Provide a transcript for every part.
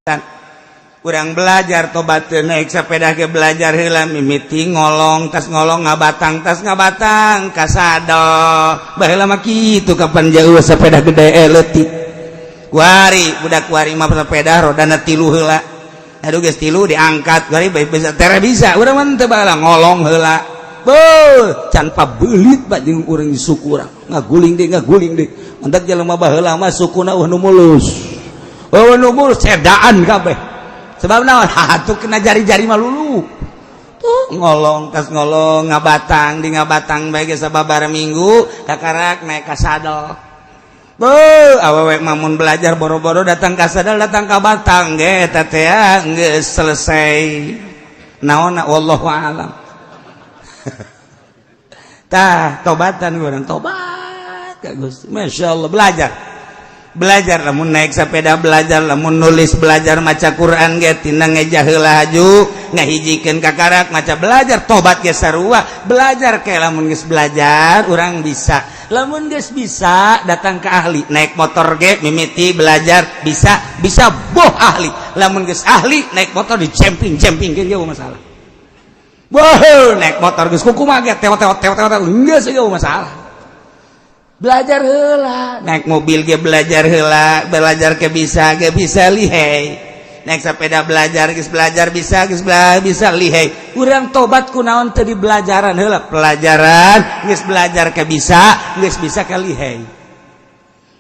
Kurang belajar tobat, naik sepeda ke belajar heula, mimiti ngolong, tas ngolong ngabatang, tas ngabatang ka sadel. Baheula mah kitu. Kapan jauh sepeda gede, leutik. Kuari budak kuari mah sepeda rodana tilu heula. Aduh, geus tilu diangkat kuari bae bisa tere bisa. Urang mah teu, baheula ngolong heula. Beuh, can pabelit, Pak, jeung urang suku urang ngaguling deui, ngaguling deui. Mantak jelema baheula mah sukuna euweuh nu mulus, euweuh nu mulus, cedaan kabeh. Sebab naon? Tuh, kena jari-jari mah lulu tuh. Ngolong, tas ngolong ngabatang, di ngabatang bae geus sababaraha minggu kakarak naik ka sadel. Beuh, awewe mah mun belajar boro-boro datang ka sadel, datang ka batang ge eta teh geus selesai. Naon, wallahu alam. Tah, tobatan urang, tobat ka Gusti. Masya Allah, belajar, belajar lamun naik sepeda, belajar lamun nulis, belajar maca Quran ge tina ngeja heula haju ngahijikeun kakarak maca, belajar tobat ge sarua belajar. Ke lamun geus belajar urang bisa, lamun geus bisa datang ke ahli. Naik motor ge mimiti belajar, bisa bisa boh ahli. Lamun geus ahli naik motor, di camping camping ge masalah. Boh, naik motor geus kukumaha ge, teo teo teo teo teo, geus ge masalah. Belajar heula. Naik mobil ge belajar heula, belajar ke bisa ge bisa, lihai. Naik sepeda belajar, geus belajar bisa, geus belajar bisa, lihai. Urang tobat kunaon teu di belajaran heula? Pelajaran, geus belajar ke bisa, geus bisa ke lihai.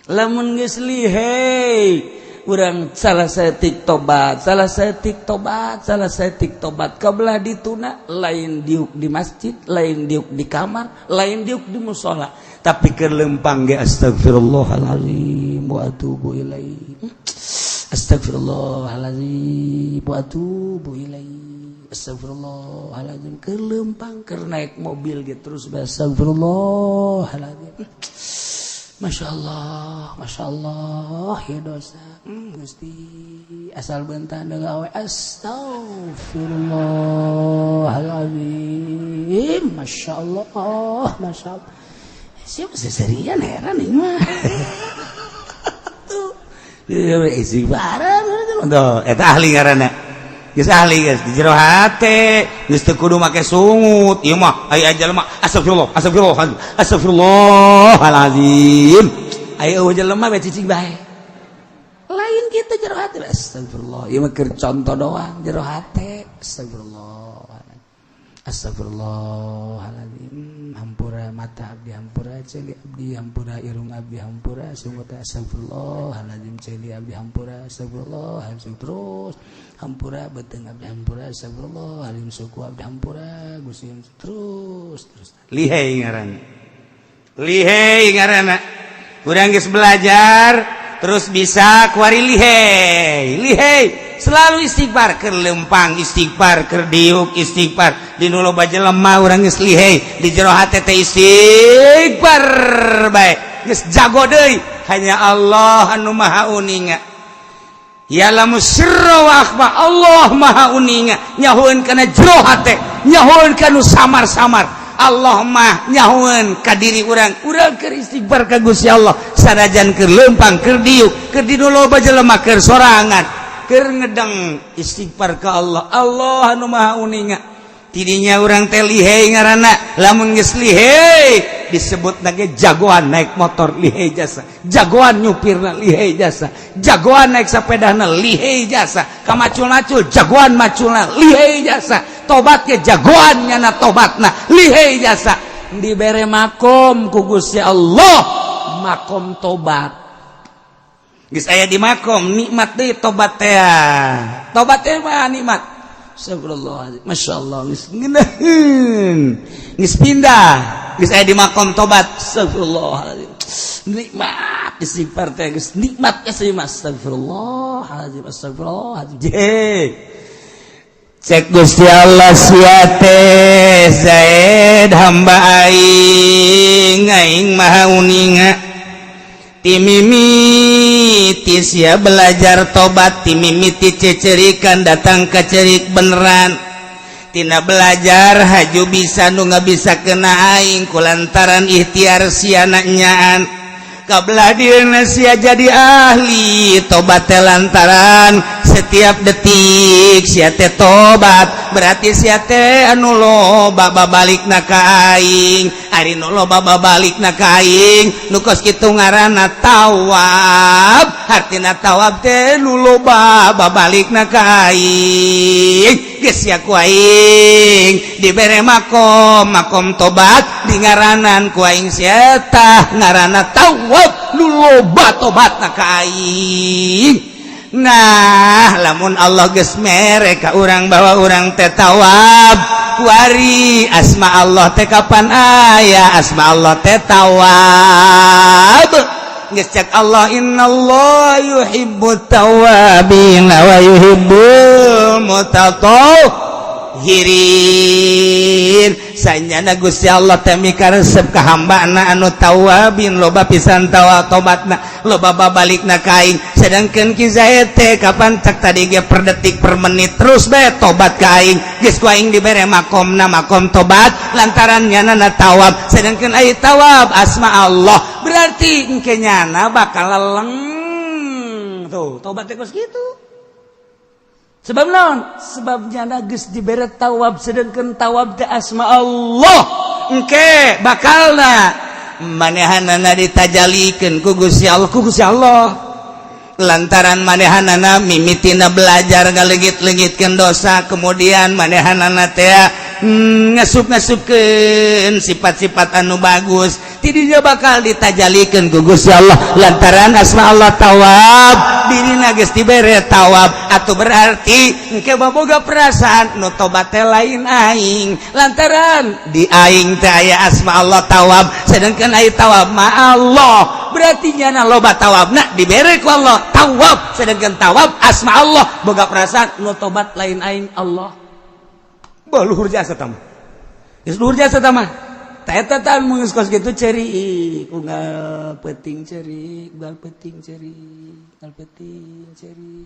Lamun geus lihai urang salah saeutik tobat, salah saeutik tobat, salah saeutik tobat kabelah dituna. Lain diuk di masjid, lain diuk di kamar, lain diuk di musola, tapi keur lempang ge astagfirullahalazim wa atubu ilaih, astagfirullahalazim wa atubu ilaih, astagfirullahalazim. Keur lempang, keur naik mobil gitu, terus astagfirullahalazim. Masya Allah, Masya Allah, ya dosa. Gusti, asal bentar gawe astagfirullahaladzim. Masya Allah, Masya Allah. Siapa seserian, heran ini mah. Tuh, istighfar. Tuh, eta ahli ngaranna. Geus ahli, geus di jero hate, geus teu kudu make sungut. Ieu mah aya jelema astagfirullah, astagfirullah, astagfirullahalazim. Aya euweuh jelema bae cicing bae. Lain kitu, jero hate astagfirullah. Ieu mah keur contoh doang, jero hate astagfirullah. Astagfirullahaladzim, hampura mata abdi, hampura ceuli abdi, hampura irung abdi, hampura sungut. Astagfirullahaladzim, ceuli abdi hampura. Astagfirullahaladzim, terus hampura beuteung abdi, hampura. Astagfirullahaladzim, suku abdi hampura, Gusti. Terus terus, lihai ngaranna, lihai ngaranna. Urang geus belajar terus bisa, kuari lihai, lihai selalu istighfar. Keur lempang istighfar, keur diuk istighfar, di nu loba jelema urang geus lihai, di jero hate teh istighfar bae, geus jago deui. Hanya Allah anu maha uninga, ya'lamu sirra wa akhfa. Allah maha uninga, nyahoeun kana jero hate, nyahoeun kana samar-samar. Allah mah nyahoeun ka diri urang. Urang keur istighfar ka Gusti Allah, sanajan keur lempang, keur diuk, keur di nu loba jelema, keur sorangan, keur ngedeng, istighfar ka Allah. Allah anu maha uninga. Tidinya urang teh lihai ngaranna. Lamun geus lihai disebut nage jagoan naik motor lihai jasa, jagoan nyupirna lihai jasa, jagoan naik sepedana lihai jasa, kamacul-macul jagoan maculna lihai jasa, tobatnya jagoan nyana tobatna lihai jasa. Dibere makom ku Gusti Allah, makom tobat. Geus aya di makom nikmat deui tobat teh. Tobat teh mah nikmat. Astagfirullah, Masya Allah, geus ngeunaheun, geus pindah, geus aya di makom tobat. Astagfirullahaladzim, nikmat istighfar teh, geus nikmat ya. Astagfirullahaladzim, astagfirullahaladzim. Cek Gusti Allah, sia teh Zaid hamba aing, aing maha uninga. Timimiti sia belajar tobat, timimiti cecerikan datang ke cerik beneran, tina belajar haju bisa, nu nggak bisa kena aing kulantaran ikhtiar sia nyaan. Kabelah dieuna sia jadi ahli tobat teh lantaran setiap detik sia teh tobat, berarti sia teh anu loba babalikna ka aing. Ari nu loba babalikna ka aing nu kos kitu ngaranna tawab. Hartina tawab teh nu loba babalikna ka aing. Geus sia ku aing dibere makom, makom tobat, di ngaranan ku aing sia tah ngaranna tawab, nu loba tobatna ka aing. Nah, lamun Allah geus mere ka urang bahwa urang teh tawab, kuari asma Allah teh kapan aya? Asma Allah teh tawab. Geus cek Allah, innallaha yuhibbut tawabin wa yuhibbul mutatahhirin. Sanyana Gusti Allah teh mikaresep ka hambana anu tawabin, loba pisan tawa tobatna, loba babalikna ka aing. Sedangkan Ki Zaid teh kapan cek tadi ge per detik per menit terus bae tobat ka aing. Geus ku aing dibere makomna makom tobat lantaran nyana tawab. Sedangkan ai tawab asma Allah, berarti engke nyana bakal leleng tuh tobat teh kos kitu. Sebab naon? Sebab nyana geus dibere tawab, sedangkan tawab teh asma Allah. Engke bakalna manehanana ditajalikeun ku Gusti Allah, ku Gusti Allah. Lantaran manehanana mimitina belajar ngalegit-legitkeun dosa, kemudian manehanana teh ngasup-ngasupkeun sifat-sifat anu bagus, tidinya bakal ditajalikeun ku Gusti Allah lantaran asma Allah tawab. Dirina geus dibere tawab atau berarti engke baboga perasaan nu tobat teh lain aing, lantaran di aing teh aya asma Allah tawab, sedangkan aya tawab ma Allah, berarti nyana loba tawabna dibere ku Allah tawab, sedangkan tawab asma Allah, boga perasaan nu tobat lain aing, Allah. Bah, luhur jasa tah mah, geus luhur jasa tah mah. Tah eta tah mun geus kos kitu ceurik unggal peuting, ceurik unggal peuting, ceurik unggal peuting, ceurik.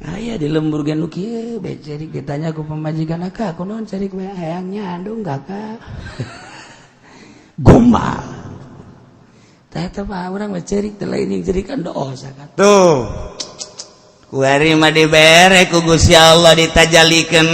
Aya di lembur ge nu kieu bae ceurik. Ditanya ku pamajikan, "Akak, kunaon ceurik bae?" "Hayang nyandung, Kakak." Gombal. Tah eta mah urang mah ceurik teh lain jeung cerikan dosa kan. Tuh. Kuari mah dibere ku Gusti Allah, ditajalikeun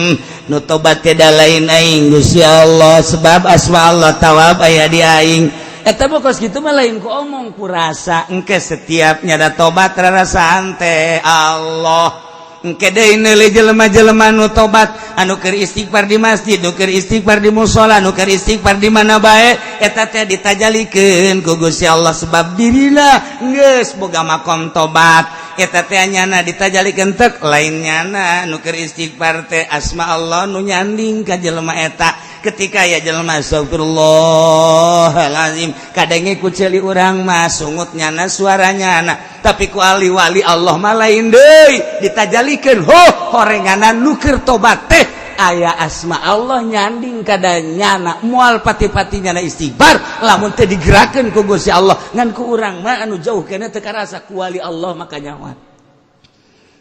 nu tobat teh lain aing, Gusti Allah, sebab asma Allah tawab aya di aing. Eta mah kos kitu mah lain ku omong, ku rasa. Engke setiap nyada tobat rarasaan teh Allah. Engke deui neuleuh jelema-jelema nu tobat, anu keur istighfar di masjid, nu keur istighfar di musala, nu keur istighfar di mana bae, eta teh ditajalikeun ku Gusti Allah sebab dirina geus boga makom tobat. Eta teh nyana ditajalikeun tek lain nyana nu keur istighfar teh, asma Allah nu nyanding ka jelema eta. Ketika ya jelema astagfirullahalazim, kadenge ku ceuli urang mah sungut nyana, suara nyana, tapi ku ahli wali Allah mah lain deui, ditajalikeun ho horenganan nu keur tobat teh aya asma Allah nyanding kada nyana. Moal pati-pati nyana istighfar lamun teu digerakkeun ku Gusti Allah. Ngan ku urang mah anu jauh keneh teu karasa, ku wali Allah maka nyawa.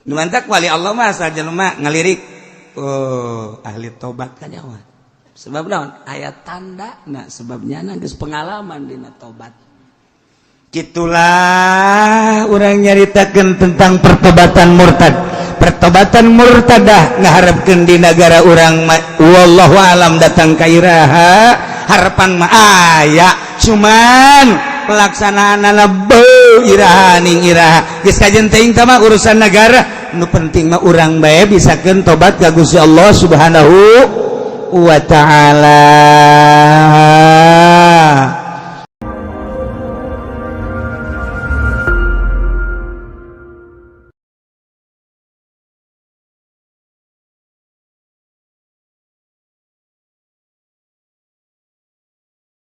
Nu mantak wali Allah mah asal jelema ngalirik, oh, ahli tobat, kanyawan. Sebab naon? Aya tanda. Nah, sebab nyana geus pengalaman dina tobat. Gitulah urang nyaritakeun tentang pertobatan murtad, pertobatan murtadah. Ngaharapkeun di negara urang, wallahu alam datang ka iraha. Harapan mah aya, cuman pelaksanaan beuh iraha ning iraha. Geus kajen teuing mah urusan negara, nu penting mah urang bae bisakeun tobat ka Gusti Allah Subhanahu wa Ta'ala.